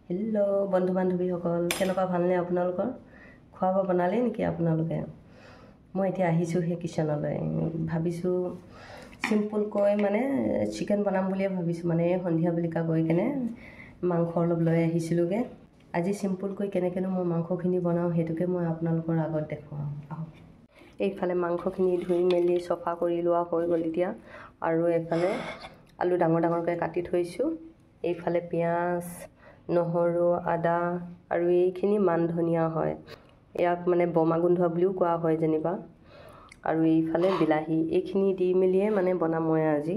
Hello' বন্ধু বান্ধৱীসকল, কেনেকুৱা ভালনে আপোনালোকৰ? খোৱা বোৱা বনালে নেকি আপোনালোকে? মই এতিয়া আহিছোঁ সেই কিচেনলৈ। ভাবিছোঁ চিম্পুলকৈ মানে চিকেন বনাম বুলিয়ে ভাবিছোঁ। মানে সন্ধিয়া বেলিকা গৈ কেনে মাংস অলপ লৈ আহিছিলোঁগৈ। আজি চিম্পুলকৈ কেনেকৈনো মই মাংসখিনি বনাওঁ সেইটোকে মই আপোনালোকৰ আগত দেখুৱাওঁ। আহক। এইফালে মাংসখিনি ধুই মেলি চফা কৰি লোৱা হৈ গ'ল এতিয়া। আৰু এইফালে আলু ডাঙৰ ডাঙৰকৈ কাটি থৈছোঁ। এইফালে পিঁয়াজ, নহৰু, আদা আৰু এইখিনি মান ধনিয়া হয়, ইয়াক মানে বমা গোন্ধোৱা বুলিও কোৱা হয় যেনিবা। আৰু এইফালে বিলাহী, এইখিনি দি মেলিয়ে মানে বনাম মই আজি।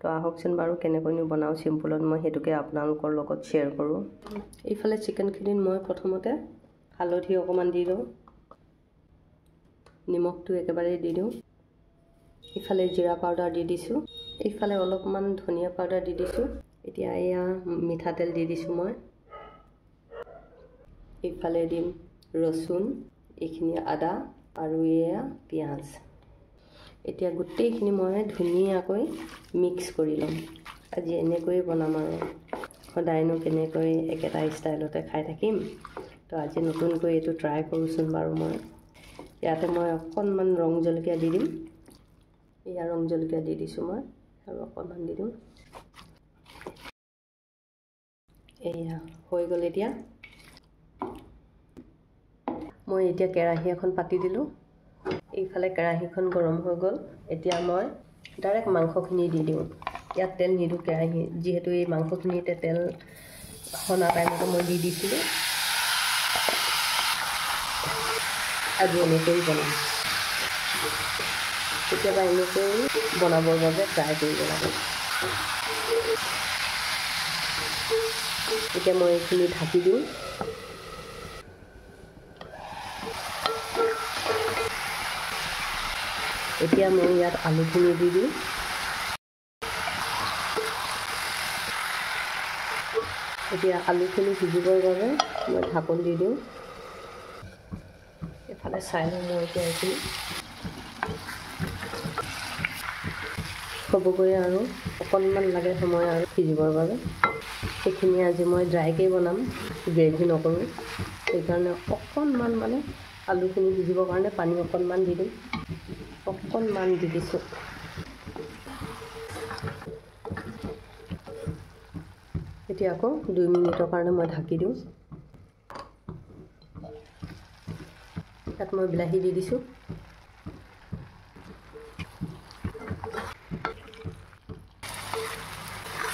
তো আহকচোন বাৰু কেনেকৈনো বনাওঁ চিম্পুলত, মই সেইটোকে আপোনালোকৰ লগত শ্বেয়াৰ কৰোঁ। এইফালে চিকেনখিনিত মই প্ৰথমতে হালধি অকণমান দি লওঁ, নিমখটো একেবাৰে দি দিওঁ। ইফালে জিৰা পাউডাৰ দি দিছোঁ, এইফালে অলপমান ধনিয়া পাউডাৰ দি দিছোঁ। এতিয়া এয়া মিঠাতেল দি দিছোঁ মই। এইফালে দিম ৰচুন, এইখিনি আদা আৰু এয়া পিঁয়াজ। এতিয়া গোটেইখিনি মই ধুনীয়াকৈ মিক্স কৰি ল'ম। আজি এনেকৈয়ে বনাম আৰু, সদায়নো কেনেকৈ একেটা ষ্টাইলতে খাই থাকিম। তো আজি নতুনকৈ এইটো ট্ৰাই কৰোঁচোন বাৰু মই। ইয়াতে মই অকণমান ৰং জলকীয়া দি দিম। এয়া ৰং জলকীয়া দি দিছোঁ মই, আৰু অকণমান দি দিওঁ। এয়া হৈ গ'ল। এতিয়া মই এতিয়া কেৰাহী এখন পাতি দিলোঁ। এইফালে কেৰাহীখন গৰম হৈ গ'ল। এতিয়া মই ডাইৰেক্ট মাংসখিনি দি দিওঁ। ইয়াত তেল নিদিওঁ কেৰাহী, যিহেতু এই মাংসখিনিতে তেল সনা টাইমতে মই দি দিছিলোঁ। আজি এনেকৈয়ে বনাম, কেতিয়াবা এনেকৈ বনাবৰ বাবে ট্ৰাই কৰিব লাগে। এতিয়া মই এইখিনি ঢাকি দিওঁ। এতিয়া মই ইয়াত আলুখিনি দি দিওঁ। এতিয়া আলুখিনি সিজিবৰ বাবে মই ঢাকোন দি দিওঁ। এইফালে চাই লওঁ মই এতিয়া এইখিনি হ'বগৈ আৰু অকণমান লাগে সময় আৰু সিজিবৰ বাবে। সেইখিনি আজি মই ড্ৰাইকৈ বনাম, গ্ৰেভি নকৰোঁ। সেইকাৰণে অকণমান মানে আলুখিনি সিজিবৰ কাৰণে পানী অকণমান দি দিম। অকণমান দি দিছোঁ। এতিয়া আকৌ 2 মিনিটৰ কাৰণে মই ঢাকি দিওঁ। ইয়াত মই বিলাহী দি দিছোঁ।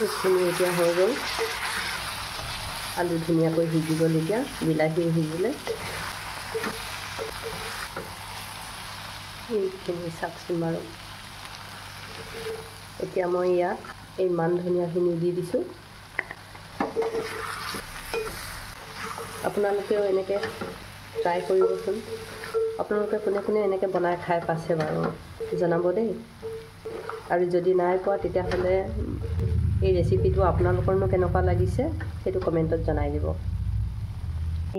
এইখিনি এতিয়া হৈ গ'ল। আলু ধুনীয়াকৈ সিজি গ'ল। এতিয়া বিলাহীও সিজিলে। এইখিনি চাওকচোন বাৰু। এতিয়া মই ইয়াত এই মান ধনিয়াখিনি দি দিছোঁ। আপোনালোকেও এনেকৈ ট্ৰাই কৰিবচোন। আপোনালোকে কোনে কোনে এনেকৈ বনাই খাই পাইছে বাৰু জনাব দেই। আৰু যদি নাই পোৱা তেতিয়াহ'লে এই ৰেচিপিটো আপোনালোকৰনো কেনেকুৱা লাগিছে সেইটো কমেণ্টত জনাই দিব।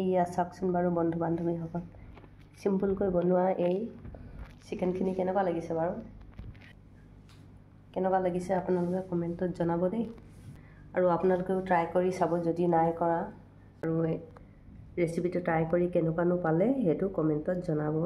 এইয়া চাওকচোন বাৰু বন্ধু বান্ধৱীসকল, চিম্পুলকৈ বনোৱা এই চিকেনখিনি কেনেকুৱা লাগিছে বাৰু? কেনেকুৱা লাগিছে আপোনালোকে কমেণ্টত জনাব দেই। আৰু আপোনালোকেও ট্ৰাই কৰি চাব যদি নাই কৰা। আৰু ৰেচিপিটো ট্ৰাই কৰি কেনেকুৱানো পালে সেইটো কমেণ্টত জনাব।